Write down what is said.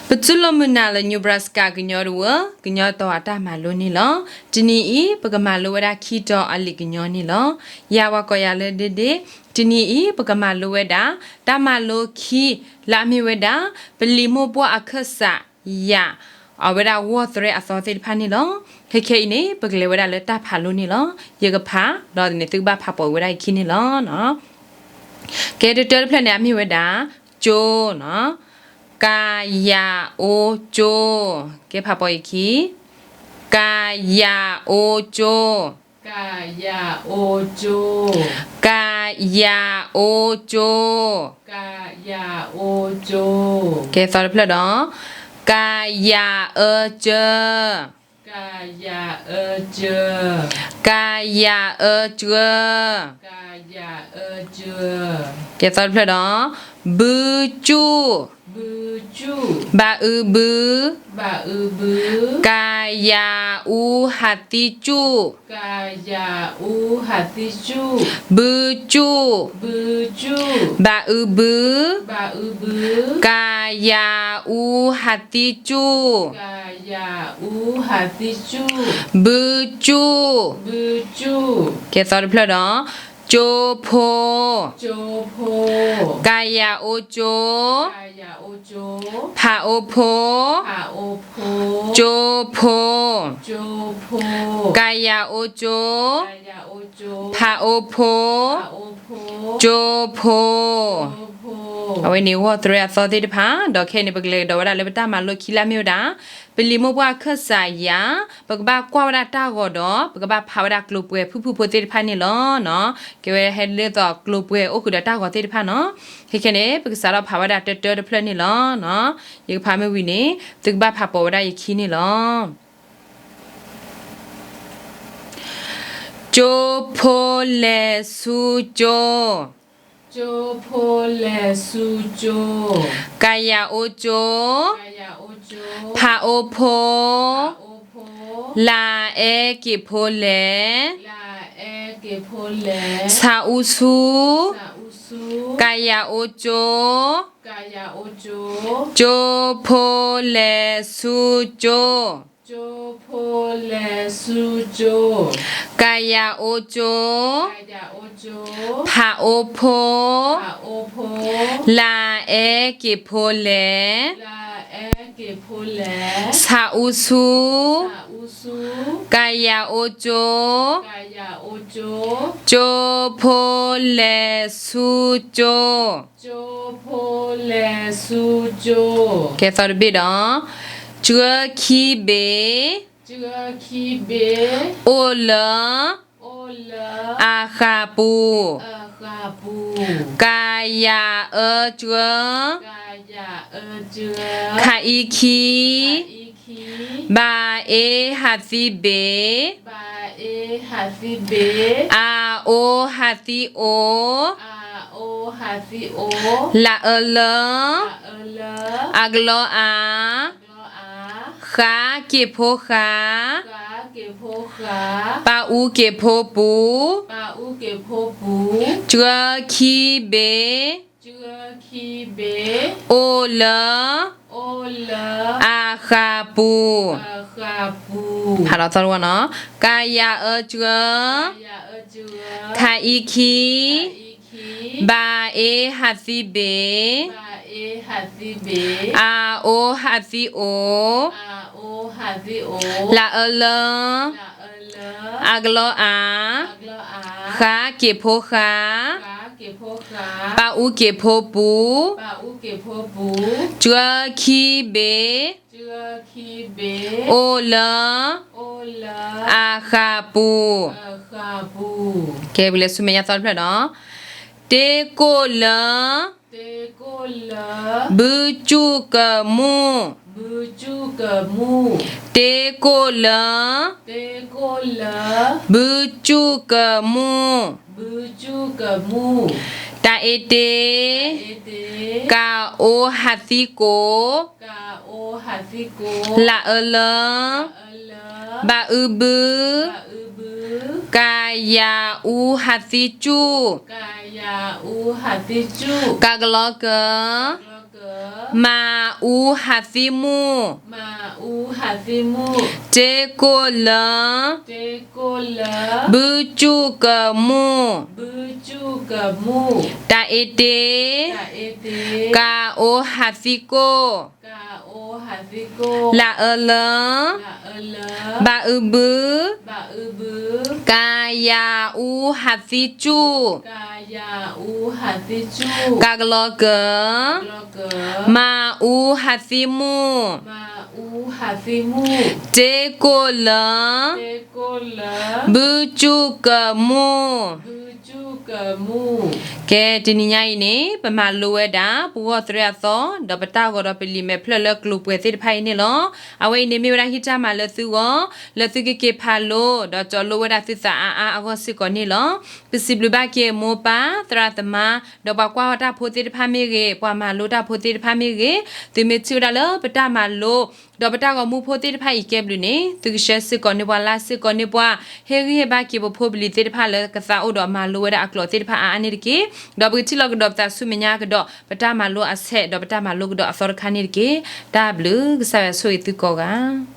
ပတူၢ်လိာ်မုာ်နၤလၢ Nebraska ကညီတဝၢ ကညီတီၤအတၢ်မၤလိန့ၣ်လီၤ. တနံၤအံၤ ပကမၤလိဝဲဒၣ်ခံတီၤအလံာ်ကညီန့ၣ်လီၤ. ယၤဝဲကိးယၤလၢဒ့ဒ့, တနံၤအံၤ ပကမၤလိဝဲဒၣ် တၢ်မၤလိခံ လၢအမ့ၢ်ဝဲဒၣ် ပလံာ်မိၢ်ပှၢ်အခၢၣ်စးယၤ အဝဲဒၣ်ဂီၢ်သရဲအသီသ့ၣ်တဖၣ်န့ၣ်လီၤ. ခဲခဲအံၤန့ၣ် ပကလဲၤဝဲဒၣ်လၢတၢ်ဖးလိန့ၣ်လီၤ. ယကဖး ဒီးန့ၣ်သုကဘၣ်ဖးပိာ်ဝဲဒၣ်ယခံန့ၣ်လီၤ. ကဲ တတၢတဖျၢၣ်န့ၣ် အမ့ၢ်ဝဲဒၣ် ကၠိနီၤ, က ယ အိ ကၠိ, ကဲ ဖးပိာ်ယခံ, က ယ အိ ကၠိ, က ယ အိ ကၠိ, က ယ အိ ကၠိ, ကဲ သီတဖျၢၣ်ဒီး က ယ အၢ ကၢ, က ယ အၢ ကၢ, က ယ အၢ ကၢ, က ယ အၢ ကၢ, ကဲ သီတဖျၢၣ်ဒီး ဘုကၠူၣ်, ဘုကၠူၣ်, ဘ အု ဘု, ဘ အု ဘု, က ယ အူ ဟးသံ ကၠူၣ်, က ယ အူ ဟးသံ ကၠူၣ်, ဘုကၠူၣ်, ဘုကၠူၣ်, ဘ အု ဘု, ဘ အု ဘု, က ယ အူ ဟးသံ ကၠူၣ်, က ယ အူ ဟးသံ ကၠူၣ်, ဘုကၠူၣ်, ဘုကၠူၣ်, ကဲ သီတဖျၢၣ်ဒီး ကၠိဖိ, ကၠိဖိ, က ယ အိ ကၠိ, က ယ အိ ကၠိ, ဖ အိ ဖိ, ဖ အိ ဖိ, ကၠိဖိ, ကၠိဖိ, က ယ အိ ကၠိ, က ယ အိ ကၠိ, ဖ အိ ဖိ, ဖ အိ ဖိ, ကၠိဖိ, ကၠိဖိ, အဝဲန့ၣ်ဂီၢ်သရဲအသီသ့ၣ်တဖၣ် ဒီးခဲအံၤန့ၣ် ပကလဲၤကဒီးဝဲဒၣ်လၢပတၢ်မၤလိခံလၢအမ့ၢ်ဝဲဒၣ် ပလံာ်မိၢ်ပှၢ်အခၢၣ်စးယၤ ပကဘၣ်ကွၢ်ဝဲဒၣ်တၢ်ဂီၤဒီး ပကဘၣ်ဖးဝဲဒၣ်ကျိၤပှဲၤဖုၣ်ဖုၣ်ဖိသ့ၣ်တဖၣ်န့ၣ်လီၤ. ကဲဝဲဟဲဒ်သိးကျိၤပှဲၤအိၣ်ဃုာ်ဒီးတၢ်ဂီၤသ့ၣ်တဖၣ်နီၤ. ခဲခဲန့ၣ် ပကစးထီၣ်ဖးဝဲဒၣ်တတၢတဖျၢၣ်န့ၣ်လီၤ. ယကဖးမ့ၢ်ဝံၤန့ၣ် သုကဘၣ်ဖးပိာ်ဝဲဒၣ်ယခံန့ၣ်လီၤ. ကၠိဖိလဲၤဆူကၠိ, ကၠိဖိလဲၤဆူကၠိ, က ယ အိ ကၠိ, က ယ အိ ကၠိ, ဖ အိ ဖိ, ဖ အိ ဖိ, လၤအဲက့ၤဖိလဲၤ, လၤအဲက့ၤဖိလဲၤ, ဆ အူ ဆူ, ဆ အူ ဆူ, က ယ အိ ကၠိ, က ယ အိ ကၠိ, ကၠိဖိလဲၤဆူကၠိ, ကၠိဖိလဲၤဆူကၠိ, က ယ အိ ကၠိ, က ယ အိ ကၠိ, ဖ အိ ဖိ, ဖ အိ ဖိ, လၤအဲက့ၤဖိလဲၤ, လၤအဲက့ၤဖိလဲၤ, ဆ အူ ဆူ, ဆ အူ ဆူ, က ယ အိ ကၠိ, က ယ အိ ကၠိ, ကၠိဖိလဲၤဆူကၠိ, ကၠိဖိလဲၤဆူကၠိ, ကဲ သီတဘ့ၣ်ဒီး ကၠၢခံဘ့ၣ်, ကၠၢခံဘ့ၣ်, အိၣ်လၢ, အိၣ်လၢ, အဃၢ်ပူၤ, အဃၢ်ပူၤ, က ယ အၢ ကၠၢ, က ယ အၢ ကၠၢ, ခ အံ ခံ, ခ အံ ခံ, ဘ အ့ ဟးသံ ဘ့ၣ်, ဘ အ့ ဟးသံ ဘ့ၣ်, အ အိ ဟးသံ အိၣ်, အ အိ ဟးသံ အိၣ်, လ အၢ လၢ, လ အၢ လၢ, အ ကလီ အၤ, အ ကလီ အၤ, ဃ က့ၤဖိ ဃး, ဃ က့ၤဖိ ဃး, ပ အူ က့ၤဖိ ပူၤ, ပ အူ က့ၤဖိ ပူၤ, ကၠၢခံဘ့ၣ်, ကၠၢခံဘ့ၣ်, အိၣ်လၢ, အိၣ်လၢ, အဃၢ်ပူၤ, အဃၢ်ပူၤ, ဖးဒီးသီတဝီနီၤ, က ယ အၢ ကၠၢ, က ယ အၢ ကၠၢ, ခ အံ ခံ, ခ အံ ခံ, ဘ အ့ ဟးသံ ဘ့ၣ်, ဘ အ့ ဟးသံ ဘ့ၣ်, အ အိ ဟးသံ အိၣ်, အ အိ ဟးသံ အိၣ်, လ အၢ လၢ, လ အၢ လၢ, အ ကလီ အၤ, အ ကလီ အၤ, ဃ က့ၤဖိ ဃး, ဃ က့ၤဖိ ဃး, ပ အူ က့ၤဖိ ပူၤ, ပ အူ က့ၤဖိ ပူၤ, ကၠၢခံဘ့ၣ်, ကၠၢခံဘ့ၣ်, အိၣ်လၢ, အိၣ်လၢ, အဃၢ်ပူၤ, အဃၢ်ပူၤ, ကဲ ပလဲၤဆူမဲာ်ညါသီတဖျၢၣ်ဒီး, တ့ကိၣ်လၢ, တ့ကိၣ်လၢ, ဘုကၠူၣ်ကမူၣ်, ဘုကၠူၣ်ကမူၣ်, တ့ကိၣ်လၢ, တ့ကိၣ်လၢ, ဘုကၠူၣ်ကမူၣ်, ဘုကၠူၣ်ကမူၣ်, တ အ့ တ့, တ အ့ တ့, က အိ ဟးသံ ကိၣ်, က အိ ဟးသံ ကိၣ်, လ အၢ လၢ, လ အၢ လၢ, ဘ အု ဘု, ဘ အု ဘု, က ယ အူ ဟးသံ ကၠူၣ်, က ယ အူ ဟးသံ ကၠူၣ်, က ကလီ ကၢ, က ကလီ ကၢ, မ အူဟးသံမူၣ်, တ့ကိၣ်လၢ, ဘုကၠူၣ်ကမူၣ်, တအ့တ့, ကးအိဟးသံကိၣ်, လအၢလၢ, ဘးအုဘု, ကးယၤအူဟးသံကၠူၣ်, ကးကလီကၢၤ, မၤအူဟးသံမူၣ်, တ့ကိၣ်လၢ, ဘုကၠူၣ်ကမူၣ်, ကဲ တနံၤညါအံၤန့ၣ် ပမၤလိဝဲဒၣ် ပဂီၢ်သရဲအသီ ဒီးပတၢ်ဂီၤဒီးပလံာ်မဲာ်ဖျၢၣ်လၢကျိၤပှဲၤသ့ၣ်တဖၣ်အံၤန့ၣ်လီၤ. အဝဲအံၤန့ၣ်မ့ၢ်ဝဲဒၣ်ဟံၣ်တၢ်မၤလၢသုဂီၢ် လၢသုကက့ၤဖးလိ ဒီးကၠီၤလိဝဲဒၣ်သုသးအါအါအဂီၢ်စ့ၢ်ကီးန့ၣ်လီၤ. ပစံးဘျုးဘၣ်က့ၤမိၢ်ပၢ် သရၣ်သမါ ဒီးပှၤကွၢ်တၢ်ဖိသ့ၣ်တဖၣ်မ့ၢ်ဂ့ၤ ပှၤမၤလိတၢ်ဖိသ့ၣ်တဖၣ်မ့ၢ်ဂ့ၤ သုမ့ၢ်ထံၣ်ဝဲဒၣ်လၢပတၢ်မၤလိ ဒီးပတၢ်ဂီၤမူဖိသ့ၣ်တဖၣ်အံၤကဲဘျုးန့ၣ် သုကshareစ့ၢ်ကီးန့ၢ်ပှၤ likeစ့ၢ်ကီးန့ၢ်ပှၤ ဟ့ၣ်ဂံၢ်ဟ့ၣ်ဘါက့ၤပဖိပလံၤသ့ၣ်တဖၣ်လၢကသးအိၣ်ဒီးမၤလိဝဲဒၣ်အကျိာ်သ့ၣ်တဖၣ်အါအါန့ၣ်တက့ၢ်. ဒီးပကထံၣ်လီၤကဒီးပသးဆူမဲာ်ညါကဒီး ပတၢ်မၤလိအဆဲး ဒီးပတၢ်မၤလိကဒီးအသီတခါန့ၣ်တက့ၢ်. တၢ်ဘျုး ကစၢ်ယွၤဆိၣ်ဂ့ၤသုကိးဂၤ.